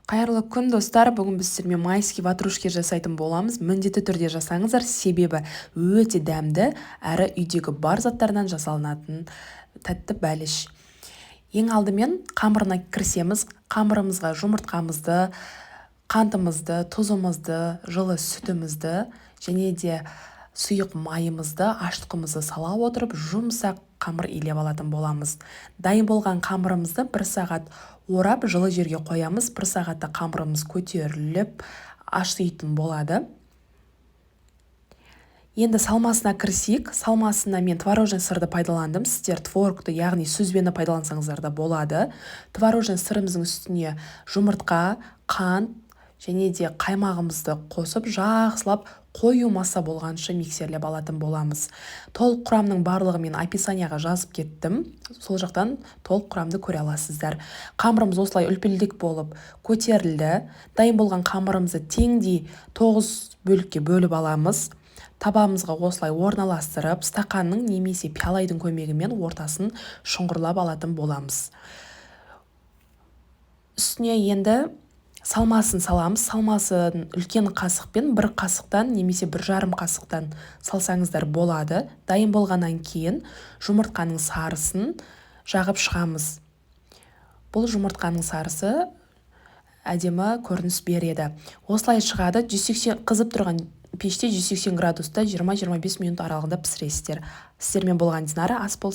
Қайырлы күн, достар! Бүгін біз сіздермен майский ватрушки жасайтын боламыз. Міндетті түрде жасаңыздар, себебі өте дәмді әрі үйдегі бар заттардан жасалынатын тәтті бәліш. Ең алдымен қамырына кірісеміз. Қамырымызға жұмыртқамызды, қантымызды, тұзымызды, жылы сүтімізді және де сұйық майымызды, ашытқымызды сала отырып, жұмсақ қамыр илеп алатын боламыз. Дайын болған қамырымызды бір сағат орап, жылы жерге қоямыз. Бір сағатта қамырымыз көтеріліп, ашитын болады. Енді салмасына кірісейік. Салмасына мен творожный сырды пайдаландым. Сіздер творогты, яғни сүзбені пайдалансаңыздар да болады. Творожный сырымыздың үстіне жұмыртқа, қант және де қаймағымызды қосып, жақсылап қою масса болғанша миксерлеп алатын боламыз. Толық құрамның барлығын мен описанияға жазып кеттім, сол жақтан толық құрамды көре аласыздар. Қамырымыз осылай үлпілдек болып көтерілді. Дайын болған қамырымызды теңдей тоғыз бөлікке бөліп аламыз. Табамызға осылай орналастырып, стақанның немесе пиалайдың көмегімен ортасын шұңғырлап алатын боламыз. Үстіне енді салмасын саламыз. Салмасын үлкен қасықпен бір қасықтан немесе 1,5 қасықтан салсаңыздар болады. Дайын болғаннан кейін жұмыртқаның сарысын жағып шығамыз. Бұл жұмыртқаның сарысы әдемі көрініс береді. Осылай шығады. 180, қызып тұрған пеште 180 градуста 20-25 минут аралығында пісіресіздер. Сіздермен болған Динара. Ас болсын!